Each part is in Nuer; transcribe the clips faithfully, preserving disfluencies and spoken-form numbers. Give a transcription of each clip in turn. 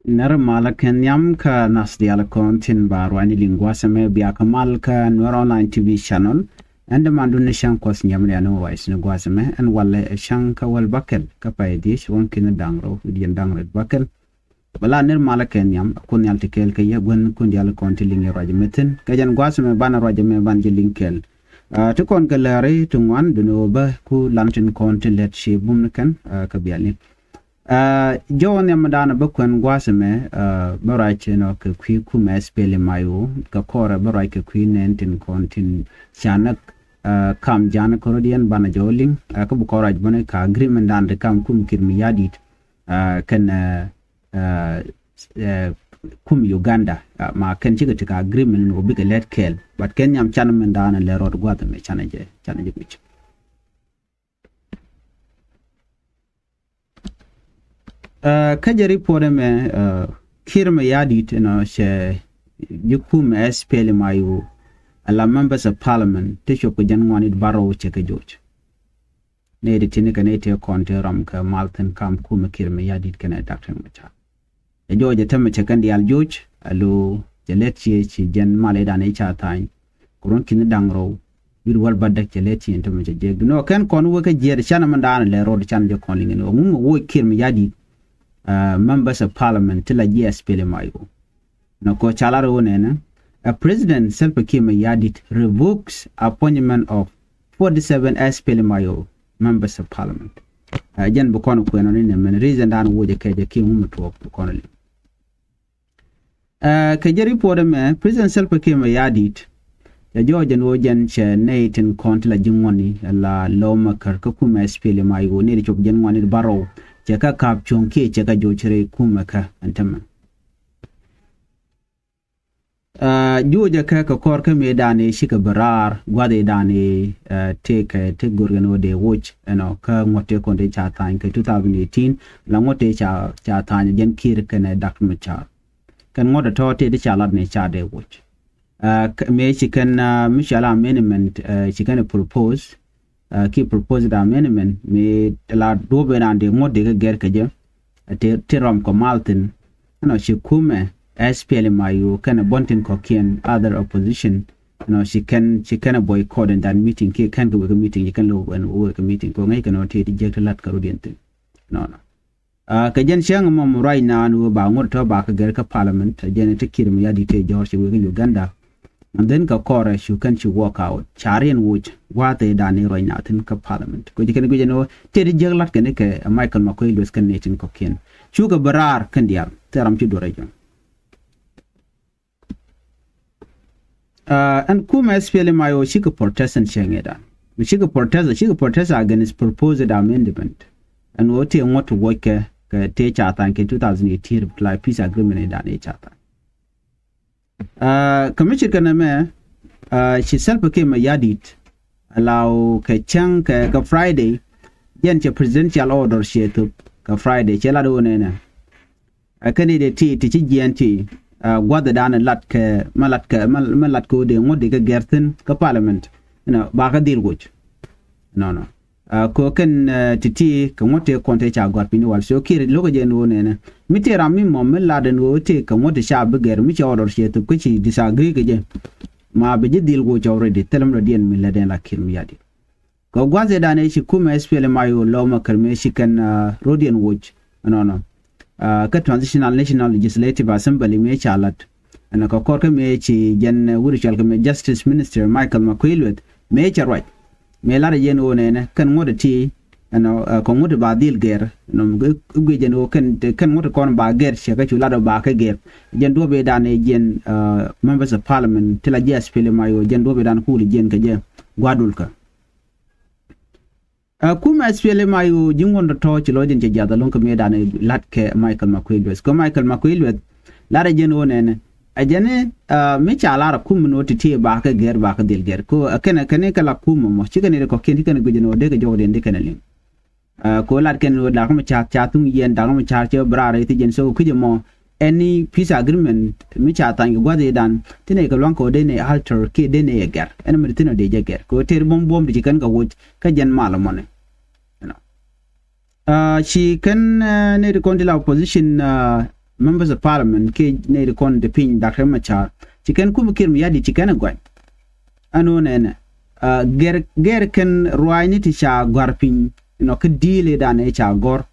Nɛr malä kɛ nhiam kä nath diaal kɔn tin ba ruacni liŋ gua̱a̱th ɛmɛ, bia kɛ mal kä Nuer Online T V channel. Ɛn dämandun ni cäŋ Kuɔth nhiam ni anɔ ruac ni gua̱a̱th ɛmɛ, ɛn walɛ ɛ cäŋ kä wäl bäkɛl kä pay dhiec ruɔ̱n ki̱ni da̱ŋ rɛw wi̱cdɛ jiɛn da̱ŋ rɛw bäkɛl. Bä la nɛr malä kɛ nhiam, Kuoth Nhial ti kɛɛl kä yɛ, gua̱n kun diaal kɔn ti liŋ yɛ ruac ɛmɛ thi̱n. Kɛ jɛn gua̱a̱th ɛmɛ banɛ ruac ɛmɛ ban jɛ liŋ kɛɛl. Ah, ti kɔn kɛ lääri ti ŋuan, duni wä bä ku lan tin kɔn ti lɛt ci bum ni kɛn, ah, kä biali. Ah, jɔw nhiam mi daanɔ bä kuɛn gua̱a̱th ɛmɛ, ah, bä ruac inɔ kɛ kui̱ kumɛ S P L M I O, kɛ kɔrɛ bä ruac kɛ kui̱ nɛn tin kɔn tin ca näk, ah, kam ja̱a̱n kärɔ̱diɛn banɛ jɔw liŋ, ah, kä bi kɔn ruac bä ni ka agreement dan ti kam kum Kiir Mayardit, ah, kɛn, ah, ah, eh, kum Uganda, ah, ma kɛn cikɛ ti ka agreement ni wä bikɛ lɛt kɛɛl, but kɛn nhiam canɛ min daanɔ lɛ rɔɔd gua̱a̱th ɛmɛ canɛ jɛ, canɛ jɛ guic. Ah, kä jɛ report ɛmɛ, ah, Kiir Mayardit inɔ cɛ ji̱ kum S P L M I O, ala members of parliament ti cop kɛ jɛn ŋuanit bärɔw cɛ kɛ joc. Nɛy ti tini kɛ nɛy ti kɔn ti ram kɛ mal thi̱n kam kumɛ Kiir Mayardit kɛnɛ Doctor Machar. Ɛ jɔɔc ɛ tämɛ cɛ kɛn diaal joc, alo cɛ lɛt ciɛ ci jɛn mal idan i̱ ca tha̱a̱ny. Kɛ ruɔ̱n ki̱ni da̱ŋ rɛw wi̱r wäl bädäk cɛ lɛt ciɛ tämɛ cɛ jek. Dunɔ kɛn kɔn wek kä jiɛt canɛ mɛn daanɛ lɛ rɔɔd canɛ jɛ kɔn liŋ ni wä ŋun wä woc Kiir Mayardit, ah, members of parliament ti la jiɛ S P L M I O. Nɔ kɔ ca lar wä nɛnɛ, a President Salva Kiir Mayardit revokes appointment of forty-seven S P L M I O members of parliament. Ah, jɛn bi kɔn kuɛn ɔ ni nɛ mɛn reason dan wä jɛ kɛ jɛ Kiir ŋun mi tuɔɔk bi kɔn liŋ. Ah, kɛ jɛ report ɛmɛ, President Salva Kiir Mayardit cɛ jɔɔc jɛn wä jɛn cɛ nɛy tin kɔn ti la ji̱ ŋuɔni la lɔmɛ kär kä kumɛ S P L M I O nɛy ti cop jɛn ŋuɔni bärɔw cɛ kä ka̱p cuɔ̱ŋ kiɛ cɛ kä joc rɛy kumɛ kä ɛn tämɛ. Ah, juɔcɛ kɛ kɛ kɔr kä mëë dan i̱ cikɛ bi raar gua̱th i̱ dan i̱, ah, tëëkɛ ti go̱rkɛ ni wä dee woc ɛnɔ kä ŋuɔ̱t tëë kɔn ti ca tha̱a̱ny kɛ two thousand eighteen la ŋuɔ̱t tëë ca, ca tha̱a̱ny jɛn Kiir kɛnɛ Doctor Machar. Kɛn ŋuɔ̱t ɛ tɔ̱ tëë ti ca lat ni ca dee woc. Ah, kɛ, mëë ci kɛn, ah, mi ca la amendment, ah, ci kɛn ɛ propose, ah, ki proposed amendment mi la duɔ̱p in an di ŋuɔ̱t di kɛ gɛr kɛ jɛ, ah, ti, ti ram kɔ mal thin. Ɛnɔ ci kumɛ S P L M I O kɛnɛ buɔ̱n tin kɔ̱kiɛn other opposition. Ɛnɔ ci kɛn, ci kɛn ɛ boycott in that meeting, ki kɛn kɛ wekɛ meeting, ci kɛn lo̱k ɛn wekɛ meeting kɔ ŋäc kɛn ɔ ti ti jiäk ti lat kɛ rut yɛn thin. Nɔnɔ. Ah, kɛ jɛn cäŋ mɔm ruac naan wee ba ŋuɔ̱t tɔ ba kɛ gɛr kä parliament, jɛn ti Kiir Mayardit tëë jɔ̱ɔ̱r ci wee kä Uganda. And then kɛ kɔrɛ cu kɛn ci walk out. Ca riɛn woc gua̱a̱th ëë dan i̱ ruac naath thi̱n kä parliament. Kɛ jɛ kɛn guic ɛn ɣöö tëë ti jiäk la̱t kɛn ikɛ Michael Makuei Lueth kɛn nɛy tin kɔ̱kiɛn. Cukɛ bi raar kɛn diaal thil ram ci duɔrɛ jɔ̱ŋ. Ah, ɛn kumɛ S P L M I O cikɛ protest ɛn cieŋ ëëdan. Mi cikɛ protest, cikɛ protest against proposed amendment. Ɛn ɣöö tëë ŋuɔ̱t ti wuɔckɛ kɛ tëë ca tha̱a̱ny kɛ two thousand eighteen reply peace agreement ëëdan ëë ca tha̱a̱ny. Ah, kɛ mi ce̱tkɛ nɛmɛ, ah, ci Salva Kiir Mayardit, a la ɣöö kɛ cäŋ kɛ, kɛ Friday, jɛn cɛ presidential order ciɛ thop kɛ Friday, cɛ lat ɣöö nɛnɛ. Ɛ kɛn i̱ dee ti, ti ci jiɛɛn ti, ah, gua̱thdan lat kɛ, mɛ lat kɛ, mɛ, mɛ lat kɛ ɣöö dee ŋuɔ̱t dee kɛ gɛr thi̱n kä parliament. Inɔ, ba kɛ dhil woc. Nɔnɔ. Ah, kɛ ɣöö kɛn, ah, ti ti kɛ ŋuɔ̱t tëë kɔn tëë ca gɔ̱a̱r piny wal. So Kiir lo̱kɛ jɛ ɛn ɣöö nɛnɛ. Mi tëë ram mi mɔ mi lat ɛn ɣöö tëë kɛ ŋuɔ̱t tëë ca bi gɛr mi cɛ order ciɛ thop kä ci disagree kɛ jɛ. Ma bi ji̱ dhil woc already, thilɛ mi dɔ̱diɛn mi lät ɛn la Kiir Mayardit. Kɛ gua̱th ëëdan ëë ci kumɛ S P L M I O lɔmɛ kɛl mëë ci kɛn, ah, rɔ̱diɛn woc. Nɔnɔ. Ah, kä Transitional National Legislative Assembly mëë ca la̱t. Ɛnɔ kɛ kɔr kä mëë ci jɛn, ah, wut cɔal kɛ mëë Justice Minister Michael Makuei Lueth mëë cɛ ruac. Mëë lar jɛn ɣöö nɛnɛ kɛn ŋuɔ̱t ɛ ti, ɛnɔ, ah, kɛ ŋuɔ̱t ɛ ba dhil gɛr. Ɛnɔ guic jɛn ɣöö kɛn, kɛn ŋuɔ̱t ɛ kɔn ba gɛr cɛ kä cu lat ɛ ba kɛ gɛr. Jɛn duɔ̱p ëëdan ëë jɛn, ah, members of parliament ti la ji̱ S P L M I O jɛn duɔ̱p ëëdan kul jɛn kɛ jɛ gua̱dulkä. Ah, kumɛ S P L M I O ji̱ ŋuɔ̱n tɔ̱tɔ̱ ci lɔcdin cɛ jiath ɛlɔ̱ŋ kɛ mëëdan la̱t kɛ Michael Makuei Lueth. Kɛ Michael Makuei Lueth lar ɛ jɛn ɣöö nɛnɛ. Ɛ jɛn i̱, ah, mi ca lar ɛ kum min ɣöö ti̱ti̱ ba kɛ gɛr ba kɛ dhil gɛr. Kɛ ɣöö ɛ kɛn ɛ kɛn i̱ kɛ la kum ɛmɔ ci kɛn i̱ kɔ̱kiɛn ci kɛn ɛ guic ɛn ɣöö dee kɛ jɔwdɛn di kɛn ɛ liŋ. Ah, kɛ ɣöö lat kɛn ɣöö Dak Macar ca thuŋ yɛn, Dak Macar cɛ bi raar rɛy thi̱n jɛn, so kui̱c ɛmɔ any peace agreement mi ca thany kɛ gua̱th ëëdan ti nɛy kɛ lua̱ŋ kɛ ɣöö dee nɛy alter kiɛ dee nɛy ɛ gɛr. Ɛn mi ti thi̱n ɔ dee jɛ gɛr kɛ ɣöö tëër buɔ̱m buɔ̱m ti ci kɛn kɛ woc kä jɛn mal ɛmɔni. You know. Ah, ci kɛn, ah, nɛy ti kɔn ti la opposition, ah, members of parliament kiɛ nɛy ti kɔn te piny Doctor Machar, ci kɛn kumɛ Kiir Mayardit ci kɛn ɛ gɔany. Ɛn ɣöö nɛnɛ, ah, gɛr, gɛr kɛn ruaacni ti ca gɔ̱a̱r piny, you know, kä di̱i̱l ëëdan ëë ca gɔ̱r.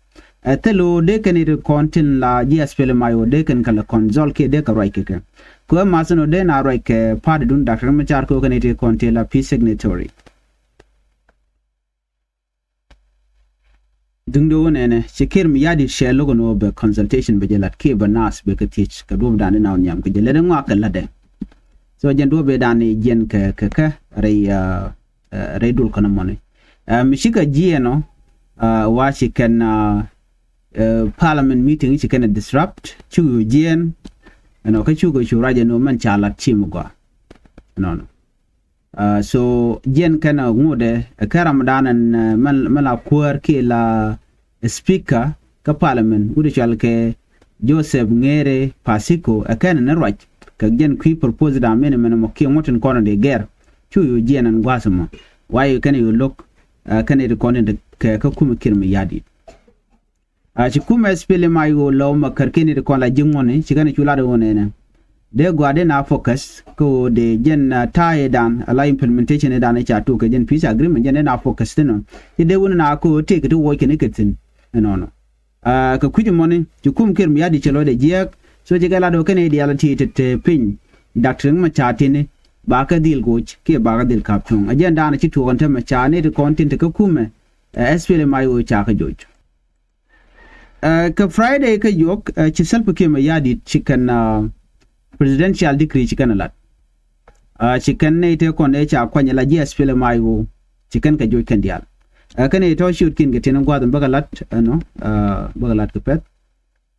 Ɛ thil ɣöö dee kɛn nɛy ti kɔn tin la ji̱ SPLM-IO dee kɛn kɛ la consult kiɛ dee kɛ ruac kɛ kɛ. Kɛ ɣöö math ɛn ɣöö dee na ruac kɛ party-dun Doctor Machar kɛ ɣöö kɛn nɛy ti kɔn ti la peace signatory. Duŋdɛ wä nɛnɛ, ci Kiir Mayardit cɛ lo̱k ɛn ɣöö bɛ consultation bɛ jɛ la̱t kiɛ bɛ naath bɛ kɛ thiec kɛ duɔ̱ɔ̱pdan in a wä nhiam kɛ jɛ lät in ŋɔak kɛ la̱tdɛ. So jɛn duɔ̱ɔ̱p ëëdan i̱ jiɛn kɛ, kɛ, kɛ rɛy, ah, ah, rɛy duɔl kɔn ɛmɔni. Ah, mi cikɛ jiɛn ɔ, ah, wa ci kɛn, ah, ah, parliament meeting ci kɛn ɛ disrupt, cuk yu jiɛn, ɛnɔ kä cuk ɛ cu ruac ɛn ɣöö mɛn ca la̱t ci mi gɔaa. Ɛnɔnɔ. Ah, so jiɛn kɛn ɛ ŋotdɛ ɛ kɛ ramdan ɛn, ah, mɛn, mɛn la kuäär kiɛ la speaker kä parliament wut ɛ cɔal kɛ Joseph Ŋeere Pasiko ɛ kɛn ɛ ni ruac kɛ jiɛn kui̱ propose dan mɛn mɛn mɔ kiɛ ŋuɔ̱t tin kɔn ɛ dee gɛr. Cu yu jiɛn ɛn gua̱a̱th ɛmɔ wa yu kɛn ɛ yu lo̱k, ah, kɛn ɛ ti kɔn in kɛ kä kumɛ Kiir Mayardit. Ah, ci kumɛ SPLM-IO lɔw ma kär kɛn it kɔn la ji̱ ŋuɔ̱ni ci kɛn cu lat ɣöö nɛnɛ. Dee gɔaa dee na focus kä ɣöö dee jɛn, ah, ta̱a̱ i̱dan ala implementation i̱dan i̱ ca tuk kɛ jɛn peace agreement jɛn dee na focus thi̱n ɔ. Ci dee wun na kä ɣöö tëëk ti wuɔc kɛn i̱ kɛ thi̱n. Ɛnɔnɔ. Ah, kɛ kui̱c ɛmɔni ci kum Kiir Mayardit cɛ lɔcdɛ jiääk. So ci kɛ lat ɣöö kɛn i̱ diaal ti te, te piny. Dak Riek Machar tini ba kɛ dhil goc kiɛ ba kɛ dhil ka̱p cuɔ̱ŋ. Ɛ jɛn daanɛ ci tuɔɔk ɛn te Machar ni ti kɔn tin te kä kumɛ, eh, SPLM-IO ca kɛ joc. Eh, kɛ Friday kä juɔk, eh, ci Salva Kiir Mayardit ci kɛn, ah, presidential decree ci kɛn ɛ lat. Ah, ci kɛn nɛy tëë kɔn ëë ca kuany ala ji̱ SPLM-IO ci kɛn kɛ joc kɛn diaal. Eh, kɛn nɛy tɔ̱ ciötkiɛn kɛ tin gua̱a̱th ɛn bäkɛ lat, eh, ɛnɔ, ah, bäkɛ lat kɛ pɛ̈th.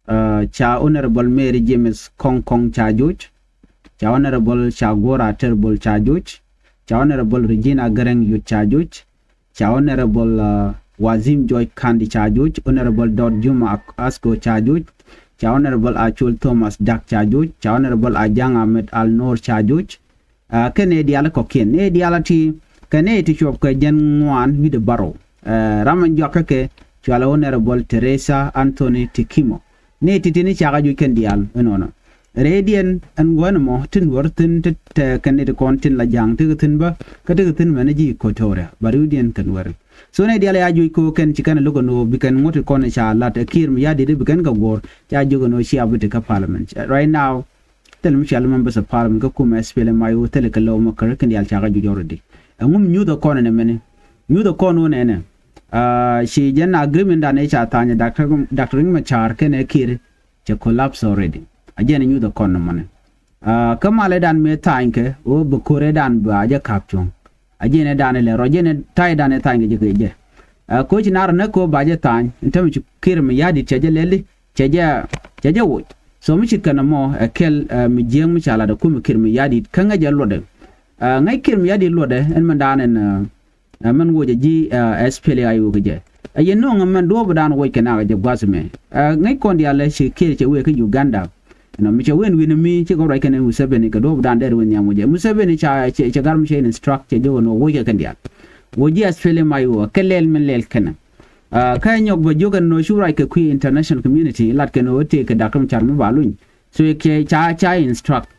Ah, ca Honorable Mary James Kong Kong ca joc. Ca Honorable Chaguara Turnbull ca joc. Ca Honorable Regina Garang Yut ca joc. Ca Honorable, ah, Wazim George Kandi ca joc. Honorable Dot Juma Ak-, Asko ca joc. Ca Honorable Achol Thomas Dak ca joc. Ca Honorable Ajang Ahmed Al Noor ca joc. Ah, kɛ nɛy diaal kɔ̱kiɛn, nɛy diaal ti, kɛ nɛy ti cuɔp kɛ jɛn ŋuan wi̱cdɛ bärɔw. Ah, ram ɛn juakä kɛ cɔalɛ Honorable Teresa Anthony Tikimo. Nɛy ti tini cakɛ juc kɛn diaal ɛnɔnɔ. Rɛydiɛn ɛn gua̱n ɛmɔ tin wär thi̱n ti tɛ kɛn nɛy ti kɔn tin la ja̱a̱ŋ ti kɛ thi̱n bä, kä ti kɛ thi̱n mɛn ji̱ Equatoria, bä riwdiɛn kɛn wär. So nɛy diaal ya juc ko̱ kɛn ci kɛn lo̱k ɛn ɣöö bi kɛn ŋuɔ̱t ti kɔn ca lat ɛ Kiir Mayardit bi kɛn kɛ guɔ̱ɔ̱r, ca jiök ɛn ɣöö cia bi ti kä parliament. Right now, thil mi cɔal members of parliament kä kumɛ SPLM-IO thil kɛ lɛw ma kär kɛn diaal cakɛ juc already. Ɛŋu mi nyuuth ɛ kɔn ɛnɛ mɛni? Nyuuth ɛ kɔn wä nɛnɛ. Ah, ci jɛn agreement dan ëë ca tha̱a̱ny ɛ Doctor, Doctor Riek Machar kɛnɛ Kiir cɛ collapse already. A jɛn ɛ nyuuth ɛ kɔn ɛnɛ mɔni. Ah, kä malɛ dan mëë tha̱a̱ny kɛ ɣöö bɛ ko̱rɛ dan ba jɛ ka̱p cuɔ̱ŋ. A jɛn ɛ dan ɛ lɛ rɔ jɛn ɛ ta̱a̱y dan ɛ tha̱a̱ny kɛ jɛ kɛ jɛ. Ah, koci nar nɛ ko̱ ba jɛ tha̱a̱ny ɛn tämɛ ci Kiir Mayardit cɛ jɛ lɛli cɛ jɛ, cɛ jɛ woc. So mi ci kɛn ɛmɔ ɛ kɛl, eh, mi jiääk mi ca lat ɛ kumɛ Kiir Mayardit kä ŋäc jɛ luɔtdɛ. Eh, ŋäc Kiir Mayardit luɔtdɛ ɛn mɛn daanɛ, eh, eh, mɛn woc ɛ ji̱, eh, SPLA-IO kɛ jɛ. Ɛ yɛn nööŋ ɛmɛn duɔ̱ɔ̱pdan woc kɛ nak ɛ jɛ gua̱th ɛmɛ. Eh, ŋäc kɔn diaal ɛ ci Kiir cɛ wëë kä Uganda. Ɛnɔ mi cɛ wëë ɛn wi̱n mi cikɛ ruac kɛn ɛ Museveni kɛ duɔ̱ɔ̱pdan dɛr wëë nhiam wä jɛ. Museveni ca, cɛ, cɛ gar mi cɛ instruct cɛ jɛ wä nɔ woc kɛ kɛn diaal. Woc ji̱ SPLA-IO kɛ lɛl min lɛl kɛnɛ. Ah, kä nyɔk bä jiök ɛn nɔ cu ruac kɛ kui̱ international community lat kɛn ɣöö tëëk kɛ Dak Riek Machar mi ba luny. So kɛ ca, ca instruct.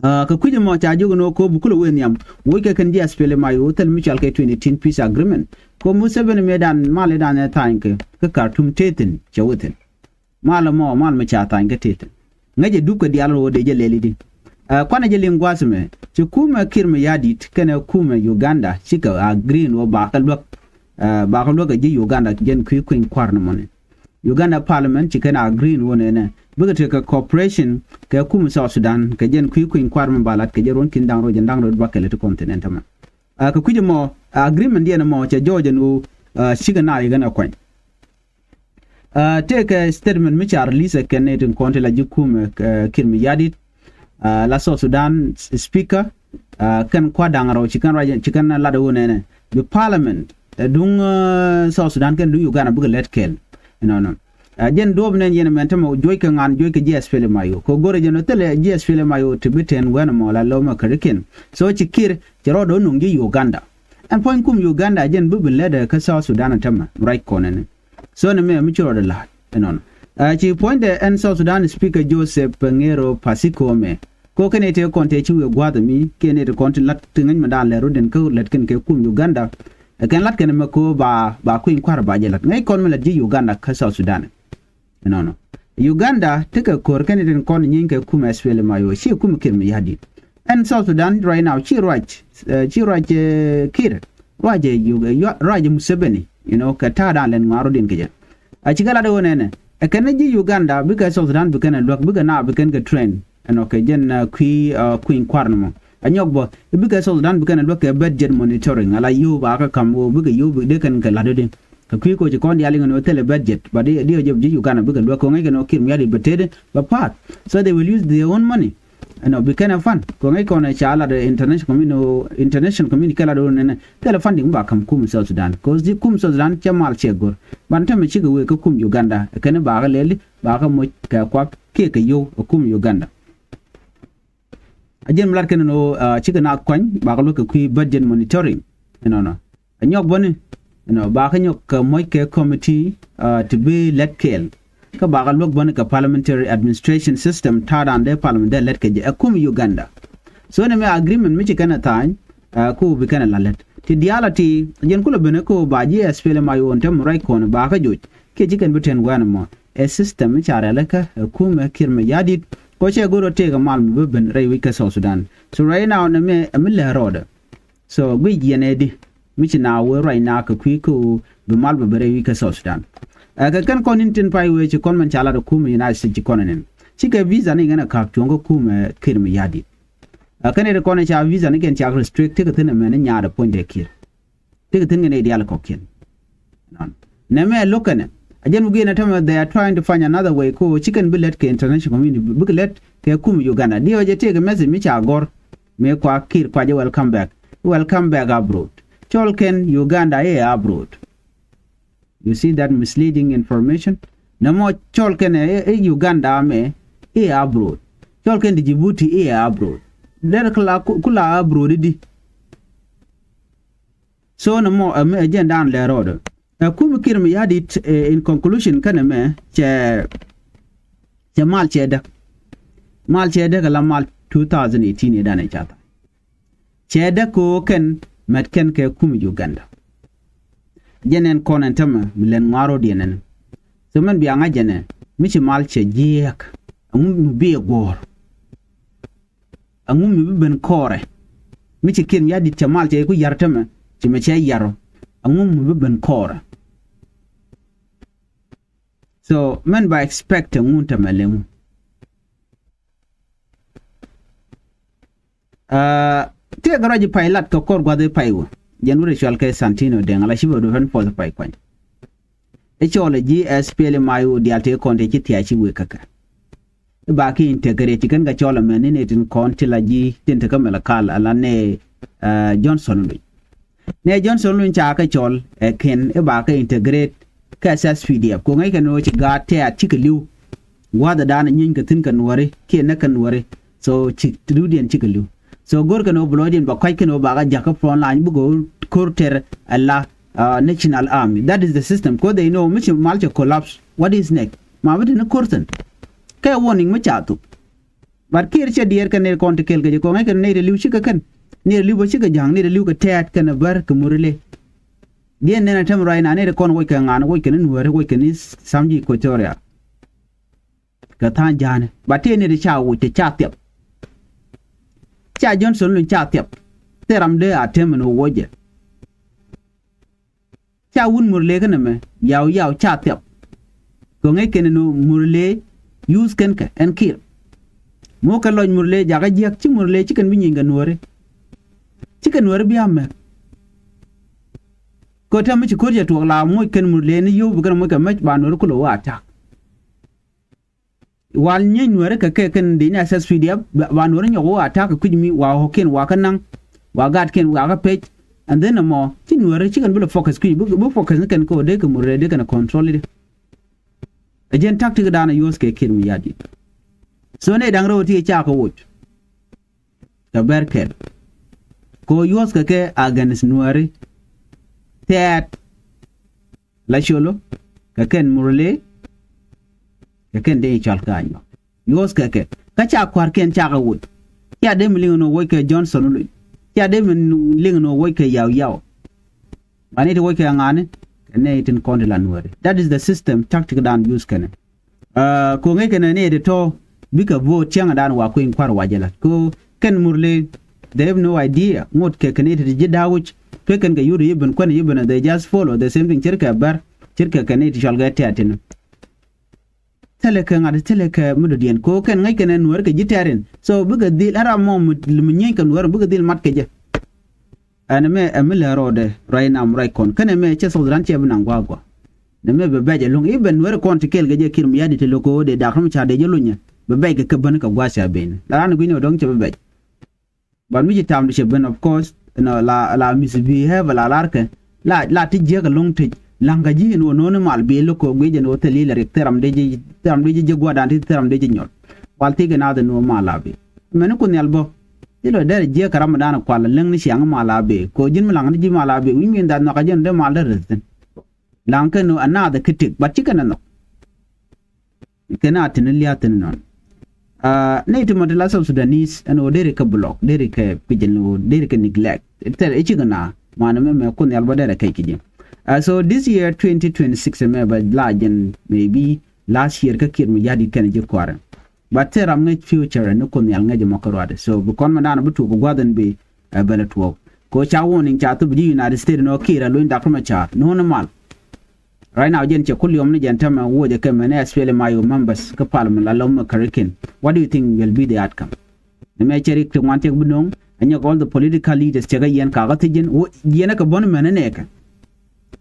Ah, kɛ kui̱c ɛmɔ ca jiök ɛn ɣöö ko̱ bi kulɛ wee nhiam. Woc kɛ kɛn ji̱ SPLA-IO thil mi cɔal kɛ twenty eighteen peace agreement. Ko̱ Museveni mëëdan mal ëëdan ɛ tha̱a̱ny kɛ kä Khartoum tëë thi̱n cɛ wee thi̱n. Mal ɛmɔ mal mi ca tha̱a̱ny kä tëë thi̱n. Ŋäcɛ dup kɛ diaal ɣöö dee jɛ lɛl i̱di. Ah, kuanɛ jɛ liŋ gua̱a̱th ɛmɛ ci kumɛ Kiir Mayardit kɛnɛ kumɛ Uganda cikɛ agree ɛn ɣöö bakɛ luäk, ah, bakɛ luäk kɛ ji̱ Uganda jɛn kui̱ kui̱ny kua̱r ni mɔni. Uganda parliament ci kɛn agree ɛn ɣöö nɛnɛ bikɛ tekɛ cooperation kɛ kumɛ South Sudan kɛ jɛn kui̱ kui̱ny kua̱r mi ba lat kɛ jɛ ruɔ̱n ki̱n da̱ŋ rɛw jɛn da̱ŋ rɛw bakɛ lɛ ti continent ɛmɛ. Ah, kɛ kui̱c ɛmɔ agreement diɛn ɛmɔ cɛ jɔɔc ɛn ɣöö, ah, cikɛ naath kɛn ɛ kuany. Ah, tëëkɛ statement mi ca release ɛ kɛn ni tin kɔn ti la ji̱ kumɛ, eh, Kiir Mayardit, ah, la South Sudan speaker, ah, kɛn kua̱r da̱ŋ rɛw ci kɛn ruac ci kɛn lat ɛ ɣöö nɛnɛ bi parliament, eh, duŋ, eh, South Sudan kɛn duŋ Uganda bikɛ lät kɛɛl. Ɛnɔnɔ. Ah, jɛn duɔ̱ɔ̱p nɛn yɛn ɛmɛn tämɛ juɔc kɛ ŋa̱n juɔc kɛ ji̱ SPLA-IO. Kɛ go̱rɛ jɛn ɔ thilɛ ji̱ SPLA-IO ti bi tɛn wɛn ɛmɔ la lo̱mɛ kɛ ri̱kiɛn. So ci Kiir cɛ rɔɔdɛ ɔ nuŋ ji̱ Uganda. Ɛn puɔ̱ny kum Uganda jɛn bi bi lɛt ɛ kä South Sudan ɛ tämɛ ruac kɔn ɛni. So ni mɛ mi ci rɔɔdɛ la̱a̱t ɛnɔnɔ. Ɛ, ci puɔ̱nydɛ ɛn South Sudan Speaker Joseph Ngero Pasiko mɛ. Ko kɛn ite kɔn te ci wee gua̱a̱th mi kɛn ite kɔn ti lat ti ŋäc ma daan lɛ rut in kä lät kɛn kɛ kum Uganda. Ɛ kɛn lat kɛn mɛ ko ba, ba kui̱ny kua̱r ba jɛ lat ŋäc kɔn mi lat ji̱ Uganda kä South Sudan. Ɛnɔnɔ Uganda tekɛ ko̱r kɛn ite kɔn nyieny kɛ kum SPLM-IO ci kum Kiir Mayardit. Ɛn South Sudan right now ci ruac, ɛ, ci ruac, ɛ, Kiir, ruac ɛ Yu-, ɛ, ruac ɛ Museveni, you know, kɛ ta̱a̱ daan lɛn ŋuan rot in kɛ jɛ. A cikɛ lat ɛ ɣöö nɛnɛ ɛ kɛn ji̱ Uganda bikɛ South Sudan bikɛn ɛ luäk bikɛ na bikɛn kɛ train ɛnɔ kɛ jɛn, ɛ, kui̱, ɛ, kui̱ny kua̱r nɔmɔ. Ɛ nyɔk bä bikɛ South Sudan bikɛn ɛ luäk kɛ budget monitoring ala yio̱w ba kä ka̱m ɣöö bikɛ yio̱w bi dee kɛn kɛ la̱t ɛ di. Kɛ kui̱ koci kɔn diaal iŋɛ ni wä thilɛ budget, but di, di wä jɛ ji̱ Uganda bikɛ luäk kɛ ŋäc kɛ ni wä Kiir Mayardit bɛ tëëdɛ bɛ pa̱a̱th. So they will use their own money. Ɛnɔ bi kɛn ɛ fund kɛ ŋäc kɔn ɛ ca lat ɛ international community, international community kɛ lat ɛ wä nɛnɛ thilɛ funding ba ka̱m kum South Sudan. Cause di kum South Sudan cɛ mal cɛ go̱r. Ban tämɛ cikɛ wee kä kum Uganda kɛn ɛ ba kɛ lɛli ba kɛ moc kɛ kuak kiɛ kɛ yio̱w ɛ kum Uganda. A jɛn mi lat kɛn ni wä, ɛ, cikɛ naath kuany ba kɛ luäk kɛ kui̱ budget monitoring. Ɛnɔnɔ. Ɛ nyɔk bäni, you know, bakä nyɔk kɛ moc kɛ committee, ɛ, ti bi lɛt kɛɛl. Kä bakä luäk bäni kɛ parliamentary administration system ta̱a̱dan dee parliament dee lɛt kɛ jɛ ɛ kum Uganda. So ni mɛ agreement mi ci kɛn ɛ tha̱a̱ny, ɛ, ku bi kɛn ɛ la lɛt. Ti diaal a ti, jɛn kulɛ ben ɛ ku ba ji̱ SPLM-IO ɛn tɛm ruac kɔn bakä joc. Kiɛ ci kɛn bi tɛn gua̱n ɛmɔ. Ɛ system mi ca rɛl ɛ kä ɛ kum ɛ Kiir Mayardit. Kɔ cɛ go̱r ɔ tëëk ɛ mal mi bi ben rɛy wi̱c kä South Sudan. So right now ni mɛ ɛ mi lɛ rɔɔdɛ. So guic yɛn ɛ di mi ci na wee ruac na kɛ kui̱ kä ɣöö bi mal bɛ bɛ rɛy wi̱c kä South Sudan. Ɛ kɛ kɛn kɔn in tin pay wee ci kɔn mɛn ca lat ɛ kumɛ United States ci kɔn ɛnɛn. Cikɛ visa ni ŋɛn ɛ ka̱p cuɔ̱ŋ kä kumɛ Kiir Mayardit. Ɛ kɛn ɛ ti kɔn ɛ ca visa ni kɛn cak restrict ti kɛ thi̱n ɛmɛn ni nyaat ɛ puɔ̱nydɛ Kiir. Ti kɛ thi̱n kɛn ɛ diaal kɔkiɛn. Nɛmɛ lo̱k kɛnɛ a jɛn wi̱i̱ ɛn ɛ tämɛ they are trying to find another way ko ci kɛn bi lɛt kɛ international community bikɛ lɛt kɛ kum Uganda. Diɛ wä jɛ tëëkɛ message mi ca gɔr mi kua Kiir kua jɛ welcome back. Welcome back abroad. Cɔl kɛn Uganda i̱ abroad. You see that misleading information? Nɛmɔ cɔl kɛn ɛ, ɛ Uganda mɛ i̱ abroad. Cɔl kɛn Djibouti i̱ abroad. Dɛr kula, kula abroad i̱di. So nɛ mɔ ɛ mi ɛ jɛn dan lɛ rɔɔdɛ. Ɛ kum Kiir Mayardit, ɛ, in conclusion kɛnɛ mɛ cɛ, cɛ mal cɛ däk. Mal cɛ däk ala mal two thousand eighteen idan ɛ ca tha̱a̱ŋ. Cɛ däk kɛ ɣöö kɛn mɛt kɛn kɛ kum Uganda. Jɛn ɛn kɔn ɛn tämɛ mi lɛn ŋua̱r rɔɔdiɛn ɛn. So mɛn bia ŋa̱c jɛnɛ mi ci mal cɛ jiɛɛk. Ɛŋu mi bi ɛ guɔ̱ɔ̱r. Ɛŋu mi bi ben kɔɔrɛ mi ci Kiir Mayardit cɛ mal cɛ ku yar tämɛ ci mɛ cɛ yar ɔ. Ɛŋu mi bi ben kɔɔrɛ. So mɛn ba expect ɛŋu tämɛ leŋu. Aa, tëëkɛ ruac i̱ pay lat kɛ kɔr gua̱th i̱ pay wä jɛn wä rɛ cual kɛ Santino Deng ala ci bɛ du ɣän puɔth i̱ pay kuany. I̱ cɔɔl ɛ ji̱ SPLM-IO diaal tëë kɔn tëë ci thia̱a̱c ci wëë käkä. I̱ ba ki integrate ci kɛn kɛ cɔɔl ɛmɛn ni nɛ tin kɔn ti la ji̱ tin tekä Malakal ala nɛ, aa, Johnson Olony. Nɛ Johnson Olony ca kɛ cɔɔl ɛ kɛn i̱ ba kɛ integrate kɛ SSPDF. Kɛ ŋäc kɛn ɣöö ci gaat tɛ̈t cikɛ li̱w. Gua̱a̱th ɛ da̱a̱n ɛ nyieeny kɛ thi̱n kɛ Nuääri kiɛ näk kɛ Nuääri. So ci li̱wdiɛn cikɛ li̱w. So go̱r kɛn ɣöö bi lɔcdiɛn bɛ kɔc kɛn ɣöö ba kɛ ja̱k kä front line bikɛ ɣöö ko̱r tɛr ɛ la, aa, National Army. That is the system. Kɛ ɣöö they know mi ci mal cɛ collapse. What is next? Ma bi te ni ko̱r thi̱n. Kɛ warning mi ca thuk. But Kiir cɛ diɛɛr kɛ nɛy kɔn ti kɛl kɛ jɛ kɔn ŋäc kɛ nɛy ti li̱w cikɛ kɛn. Nɛy ti li̱w bä cikɛ ja̱ŋ, nɛy ti li̱w kɛ tɛ̈t kɛn ɛ bär kɛ Murle. Diɛn nɛn a tɛm ruac na nɛy ti kɔn woc kɛ ŋa̱n, woc kɛn i̱ Nuääri, woc kɛn i̱ Sam ji̱ Equatoria. Kɛ tha̱a̱ŋ ja̱a̱ni. But tëë nɛy ti ca woc ti ca thiap. Ca Johnson Olony ca thiap. Thil ram dee a tɛm ɛn ɣöö woc jɛ. Ca wut Murle kä nɛmɛ yaw yaw ca thiap. Kɛ ŋäc kɛn ni Murle use kɛn kɛ ɛn Kiir. Mukɛ lɔc Murle jakä jiäk ci Murle ci kɛn bi nyieny kɛ Nuääri. Ci kɛn Nuääri bi amɛ. Kɛ tɛm mi ci ko̱r jɛ tuɔɔk la moc kɛn Murle ni yio̱w bi kɛn moc kɛ mec ba Nuääri kulɛ wä attack. Wal nyieeny Nuääri kɛ kɛ kɛn dee ni SSPDF ba, ba Nuääri nyɔk wä attack kui̱c mi wa ɣɔ̱kiɛn wa kä naŋ wa gaatkiɛn wa kä pec. And then ɛmɔ ci Nuääri ci kɛn bi lɛ focus kui̱c bi, bi focus ni kɛn kɛ wä dee kɛ Murle dee kɛn control i̱di. Ɛ jɛn tactic dan ɛ use kɛ Kiir Mayardit. So nɛy da̱ŋ rɛw ti ca kɛ woc. Kɛ bɛr kɛl kɛ ɣöö yuɔ̱thkɛ kɛ against Nuääri. Tɛ̈t la Colo kɛ kɛn Murle. Kɛ kɛn dee cɔal kɛ Anyuak. Yuɔth kɛ kɛ. Kä ca kua̱rkiɛn cakɛ woc. Cia dee mi liŋ ni woc kɛ Johnson Olony. Cia dee mi liŋ ni woc kɛ Yau Yau. Ba ni ti woc kɛ ŋa̱ni. Kɛ nɛy tin kɔn ti la Nuääri. That is the system, tactic dan use kɛnɛ. Ko ŋäc kɛnɛ ni ti tɔ bikɛ vote cäŋ dan wa kui̱n kua̱r wa jɛ la̱t. Ko kɛn Murle, they have no idea ŋot kɛ kɛn ni ti ji̱ da̱wuc. Tuɛ kɛn kɛ yuri yibin kuɛn yibin, they just follow the same thing. Cirkɛ bɛr, cirkɛ kɛn ni ti cɔl kɛ tɛ̈t tin. Thilɛ kɛ ŋa̱t, thilɛ kɛ mi dɔ̱diɛn. Ko kɛn ŋäc kɛnɛ Nuäär kɛ ji̱ tɛ̈t in. So bikɛ dhil ɛn ram mɔ mi nyieny kɛ Nuäär bikɛ dhil mat kɛ jɛ. Ɛn mɛ ɛ mi lɛ rɔɔdɛ ruac nam ruac kɔn. Kɛnɛ mɛ cɛ South Sudan cɛ bi naŋ gua̱a̱ gua̱a̱. Nɛ mɛ bɛ bɛc ɛlɔ̱ŋ. I̱ bɛ Nuäär kɔn ti kɛɛl kɛ jɛ Kiir Mayardit ti lo̱k kɛ ɣöö dee Dak Riek Machar dee jɛ lunyɛ. Bɛ bɛc kɛ kɛ bäni kɛ gua̱a̱th ca ben. La raan gui̱n ɛ dɔ̱ŋ cɛ bɛ bɛc. But mi ci tam di cɛ ben, of course, you know, la, la misbehave, la larkɛ. La, la ti jiäk ɛlɔ̱ŋ ti la̱ŋ kɛ ji̱ in wä no̱o̱ni mal bi lo̱k kɛ guic ɛn wä thil ilɛ rik thil ram dee ji̱, thil ram dee ji̱ jiäk gua̱dan ti thil ram dee ji̱ nyɔl. Wal thik in a thil ni wä mal a bi. Mɛni Kuoth Nhial bä. Ilɔ derɛ jiäk kɛ ram dan kual läŋ ni ciaŋ mal a bi. Ko ji̱n mi la̱ŋ ni ji̱ mal a bi. Wi̱ny wi̱n dhath nhɔak a ji̱n dee mal dee reth thin. Laŋ kɛn ɣöö anath ɛ kä tik, but ci kɛn ɛ nhɔk. Kɛn a tin lia̱a̱ thin nɔn. Nɛy ti mɔ ti la South Sudanese ɛn ɣöö deri kɛ block, deri kɛ pi̱c ɛn ɣöö deri kɛ neglect. Thɛr ɛ cikɛ na man ɛmɛ mɛ Kuoth Nhial bä derɛ kɛc kɛ ji̱. So this year twenty twenty-six ɛmɛ bɛ la jɛn maybe last year kä Kiir Mayardit kɛn ji̱ kua̱rɛ. But thil ram ŋäc future ni Kuoth Nhial ŋäc ɛmɔ kä ruaadɛ. So bi kɔn mɛ daanɔ bi tuɔɔk bi gua̱th ɛn bi ɛ bɛlɛ tuɔɔk. Ko ca warning ca thop ji̱ United States nɔ Kiir ɛ lony Dak Riek Machar no̱o̱ni mal. Right now jɛn cɛ kuliɔm ni jɛn tämɛ wocɛ kɛ mɛn ɛ SPLM-IO members kä parliament la lɔm mɛ karikin. What do you think will be the outcome? Ni mɛ cɛ rik ti ŋuan tiɛk bi no̱o̱ŋ. Ɛ nyɛk all the political leaders cɛ kɛ yɛn kakä thi̱c jɛn wä yɛn ɛ kɛ bɔn mɛn ɛ nɛɛkɛ.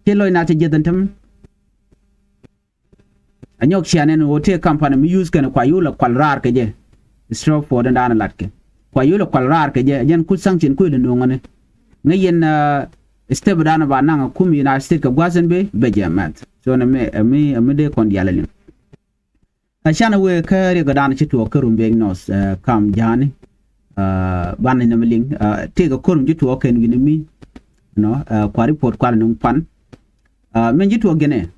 Cɛ lɔc na cɛ jiɛth ɛn tämɛ. Anyɔk cian ɛn ɣöö tëë kampani mi use kɛn kua yulɛ kual raar kɛ jɛ. Stop for den daanɛ lat kɛ kua yulɛ kual raar kɛ jɛ jɛn ku sanction kuilɛ no̱o̱ŋäni. Ŋäc yɛn step daanɛ ba naŋ kum United States kɛ gua̱th ɛn bee bɛ jɛ mɛth. So nɛ mi ɛmi ɛmi dee kɔn diaal ɛliŋ. Ɛ canɛ wee kä riɛk daanɛ ci tuɔɔk kä Rumbek North kam ja̱a̱ni. Banɛ nɛ mi liŋ tëëkɛ ko̱r mi ci tuɔɔk kɛn wi̱ni mi. Nɔ kua report kualɛ nuŋ pan. Min ji̱ tuɔɔk jɛnɛ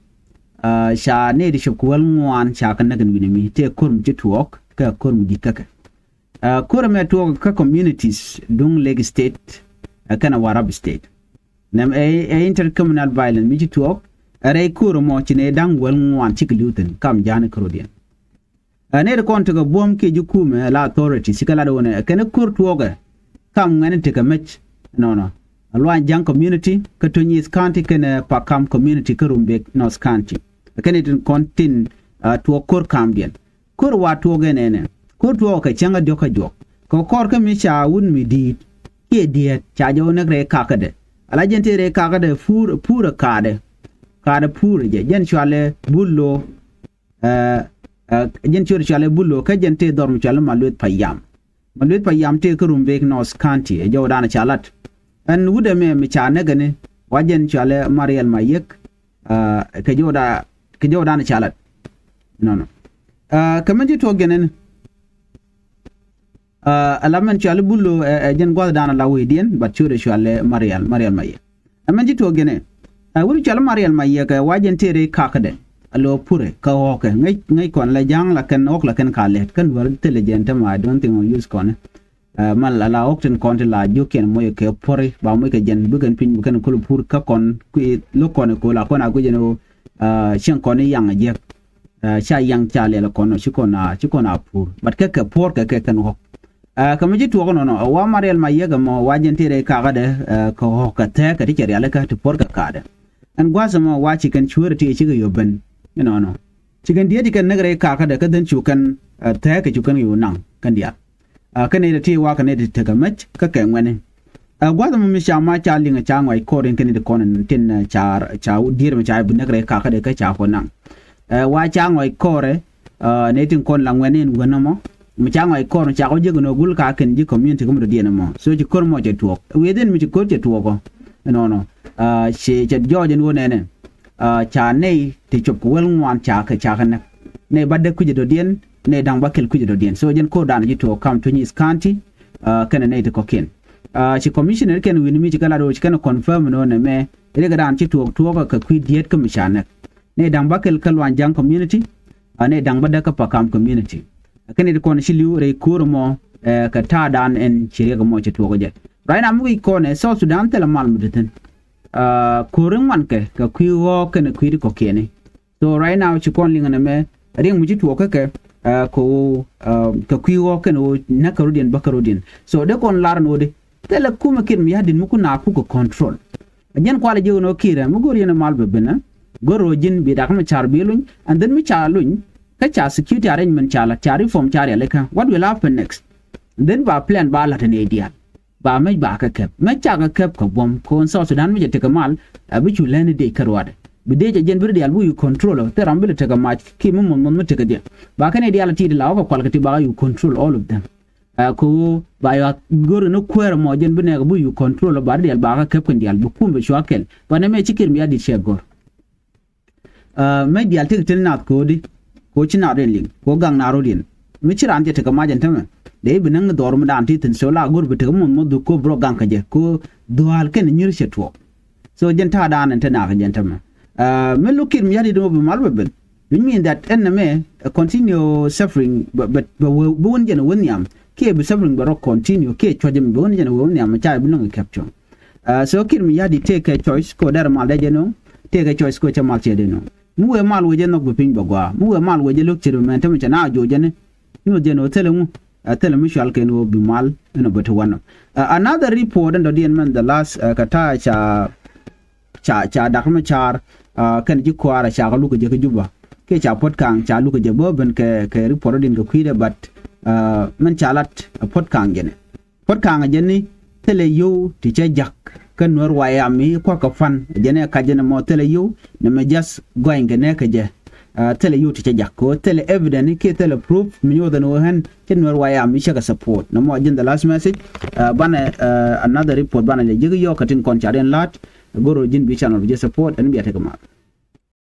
ca nɛy ti cop kɛ wäl ŋuan ca kɛ näk in wi̱ni mi tëë ko̱r mi ji̱ tuɔɔk kɛ ko̱r mi di̱t käkɛ. Ko̱r ɛmɛ tuɔɔk kä communities duŋ Lake State kɛnɛ Warrap State. Nɛm ɛ inter-communal violence mi ji̱ tuɔɔk ɛ rɛy ko̱r ɛmɔ ci nɛy da̱ŋ wäl ŋuan cikɛ li̱w thi̱n kam ja̱a̱ni kärɔ̱diɛn. Ɛ nɛy ti kɔn tekɛ buɔ̱m kiɛ ji̱ kumɛ la authority cikɛ lat ɣöö nɛ kɛn ko̱r tuɔɔkɛ kam ŋuɛ̈ni tekɛ mec. Nɔnɔ a Luany Ja̱ŋ community kä Tony East County kɛnɛ Pakam community kä Rumbek North County. Ɛ kɛn itin kɔn tin tuɔɔk ko̱r kamdiɛn. Ko̱r wa tuɔɔk ɛn ɛnɛ ko̱r tuɔɔk kɛ cäŋ ɛ diɔ̱k kä juɔk kɛ kɔr kä mi ca wut mi di̱i̱t kiɛ diɛɛt ca jɛ wä näk rɛy kakädɛ. Ala jɛn tëë rɛy kakädɛ puur puur ɛ kaatdɛ. Kaatdɛ puur ɛ jɛ jɛn cualɛ bul lo̱o̱. Jɛn ciöt cualɛ bul lo̱o̱ kä jɛn tëë dhɔr mi cualɛ Malueth Payam. Malueth Payam tëë kä Rumbek North County ɛ jɔwdan ca lat. Ɛn wut ɛmɛ mi ca näk ɛni wa jɛn cualɛ Mariel Mayek. Kɛ jɔwda kɛ jɔwdan ca lat. Nɔnɔ kɛ mɛn ci tuɔɔk jɛn ɛni. Ala mɛn cuali bul lo̱o̱ ɛ jɛn gua̱thdan ala wecdiɛn bat ciötdɛ cuali Marial Marial Mayɛ. Ɛ mɛn ci tuɔɔk jɛn ɛ ɛ wut cuali Marial Mayɛ kɛ wa jɛn tëë rɛy kakädɛ. A lo̱o̱ purɛ kɛ ɣɔ̱kɛ ŋäc ŋäc kɔn la ja̱a̱ŋ la kɛn ɣɔ̱k la kɛn ka lɛt kɛn duäär thilɛ jɛn tämɛ I don't think use kɔn. Mal ala ɣɔ̱k tin kɔn ti la jiökiɛn moc kɛ puɔ̱ri ba moc kɛ jɛn bikɛn piny bikɛn kul pur kä kɔn kui̱ lo̱k kɔn ɛ ko̱l a kɔn a guic ɛn ɣöö cieŋ kɔn i̱ yaŋ a jiäk. Ca yaŋ ca liɛl kɔn ci kɔn a ci kɔn a puur bat kɛ kɛ puɔr kɛ kɛ kɛn ɣɔk. Kɛ mi ci tuɔk nɔnɔ wa Marial Mayek ɛmɔ wa jɛn ti rɛy kakädɛ kɛ ɣɔk kɛ thɛɛk kɛ ti cɛ rialikä ti puɔr kɛ ka̱dɛ. Ɛn gua̱th ɛmɔ wa ci kɛn cueerɛ ti cikɛ yop ben. Inɔnɔ ci kɛn diet ci kɛn näk rɛy kakädɛ kä dhän cu kɛn thɛɛk kɛ cu kɛn yop naŋ kɛn diaal. Kɛn nɛy ti ti wakɛ nɛy ti tekɛ mec kä kɛ ŋuɛni. Ɛ gua̱th ɛmɔ mi ca ma ca liŋ ca ŋɔc kɔr in kɛn in ti kɔn in tin ca ca dier mi ca bi näk rɛy kakädɛ kä ca kɔn naŋ. Ɛ wa ca ŋɔc kɔrɛ nɛy tin kɔn la ŋuɛn in wän ɛmɔ mi ca ŋɔc kɔr in ca kɔ jiäk in ɔ gul ka kɛn ji̱ community kä mi dɔ̱diɛn ɛmɔ so ci kör mɔ cɛ tuɔɔk within mi ci kör cɛ tuɔɔkɔ. Ɛnɔnɔ cɛ cɛ jɔɔc in wä nɛnɛ. Ca nɛy ti cop kɛ wäl ŋuan ca kɛ ca kɛ näk nɛy ba däk kui̱c dɔ̱diɛn nɛy da̱ŋ ba kɛl kui̱c dɔ̱diɛn so jɛn ko̱r da̱a̱n ji̱ tuɔɔk kam tuny is county. Kɛnɛ nɛy ti kɔ̱kiɛn ci commissioner kɛn wi̱n mi ci kɛ lat ɣöö ci kɛn confirm ni ɣöö nɛ mɛ riɛk da̱a̱n ci tuɔɔk tuɔɔk kɛ kui̱ diet kä mi ca näk nɛy da̱ŋ ba kɛl kä Luany Ja̱ŋ community. Ɛ nɛy da̱ŋ bädäk kä Pakam community. Ɛ kɛn i̱ ti kɔn ci li̱w rɛy ko̱r ɛmɔ, ɛ kɛ ta̱a̱dan ɛn ci riɛk ɛmɔ ci tuɔɔk jɛ. Right now mi wi̱c kɔn ɛ South Sudan thilɛ mal mi te thi̱n. Ɛ ko̱r in ŋuan kɛ kɛ kui̱ ɣɔ̱ɔ̱k kɛnɛ kui̱ ti kɔ̱kiɛni. So right now ci kɔn liŋ ɛn ɛmɛ riɛk mi ci tuɔɔk kä kɛ, ɛ kɛ ɣöö, ɛ kɛ kui̱ ɣɔ̱ɔ̱k kɛnɛ ɣöö näk kärɔ̱diɛn bä kärɔ̱diɛn. So dee kɔn lar ɛn ɣöö di thilɛ kumɛ Kiir Mayardit mi kun a kukɛ control. Ɛ jɛn kualɛ jiök ɛn ɣöö Kiir ɛ mi go̱r yɛn ɛ mal bɛ ben ɛ go̱r ɣöö ji̱n bi Dak Macar bi luny, and then mi ca luny kä ca security arrangement ca la, ca reform ca rialikä, what will happen next? And then ba plan ba la̱t ɛ nɛy diaal. Ba mec ba kɛ kɛp, mec ca kɛ kɛp kɛ buɔ̱m kɛ ɣöö South Sudan mi cɛ tekɛ mal, ɛ bi cu lɛni dec kä ruaadɛ. Bi dec ɛ jɛn bi ri diaal bi wi̱i̱ control ɔ, thil ram bi lɛ tekɛ mac kiɛ mi muɔ̱th muɔ̱th mi tekɛ diɛ. Ba kɛn nɛy diaal a ti̱i̱t la ɣɔ̱k kɛ kual kɛ ti ba ɣä wi̱i̱ control all of them. Ɛ kɛ ɣöö ba yua go̱r in kuäär ɛmɔ jɛn bi nɛɛk bi wi̱i̱ control ɔ, ba ri diaal ba kɛ kɛp kɛn diaal bi kum bɛ cua kɛl. Ba nɛmɛ ci Kiir Mayardit cɛ go̱r. Ɛ mec diaal tekɛ te ni naath ko̱o̱di ko̱ ci naath riɛn liŋ ko̱ gaŋ naath rɔ̱diɛn. Mi ci raan cɛ tekɛ mac ɛn tämɛ dee bi näŋ ni dhɔr mi daan ti thi̱n, so la go̱r bi tekɛ muɔ̱th muɔ̱th dhuk ko̱ bi rɔ gaŋ kä jɛ ko̱ dhua̱a̱l kɛn nyir cɛ tuɔɔk. So jɛn ta̱a̱dan ɛn te naath jɛn tämɛ. Ɛ mi lo̱k Kiir Mayardit mɔ bi mal bɛ ben, which mean that ɛn nɛmɛ ɛ continue suffering bɛ, bɛ, bɛ wä, bi wän jɛn wä nhiam kiɛ bi suffering bɛ rɔ continue kiɛ cuɔ̱c ɛmɛ bi wän jɛn wä nhiam mi ca bi lo̱ŋ kɛ kɛp cuɔ̱ŋ. Ɛ so Kiir Mayardit tekɛ choice ko dɛr mal dee jɛ no̱o̱ŋ, tekɛ choice ko cɛ mal cɛ dee no̱o̱ŋ. Mi wee mal wee jɛ nhɔk bi piny bɛ gɔaa, mi wee mal wee jɛ lo̱k ce̱t mɛn tämɛ cɛ na joc jɛ ni. Ni wä jɛ no̱o̱ŋ thilɛ ŋu, ɛ thilɛ mi cual kɛn wä bi mal ɛn ɔ bɛ ti wanɔ. Ɛ another report ɛn dɔ̱diɛn mɛn the last, ɛ kɛ ta̱a̱ ca ca, ca Dak Macar, ɛ kɛn ji̱ kuaar ɛ ca kɛ luk kɛ jɛ kä Juba. Kiɛ ca Puɔ̱t Kaŋ ca luk kɛ jɛ bä ben kɛ, kɛ report dɔ̱diɛn kɛ kui̱dɛ, but, ɛ mɛn ca lat ɛ Puɔ̱t Kaŋ jɛn ɛ. Puɔ̱t Kaŋ jɛn ni thilɛ yio̱w ti cɛ ja̱k kä Nuɛr White Army kua̱k kɛ pan jɛn ɛ kac jɛn ɛmɔ thilɛ yio̱w nɛmɛ just gɔany kɛ nɛɛk kɛ jɛ. Ɛ thilɛ yio̱w ti cɛ ja̱k kɛ ɣöö thilɛ evidence kiɛ thilɛ proof mi nyuɔth ɛn ɣöö ɣän cɛ Nuɛr White Army cɛ kɛ support. Nɔmɔ jɛn the last message. Ɛ banɛ, ɛ another report banɛ lɛ ji̱ kɛ yɔɔk kɛ tin kɔn ca riɛn la̱t. Go̱r ɣöö ji̱n bi channel bi jɛ support ɛn bia tekɛ math.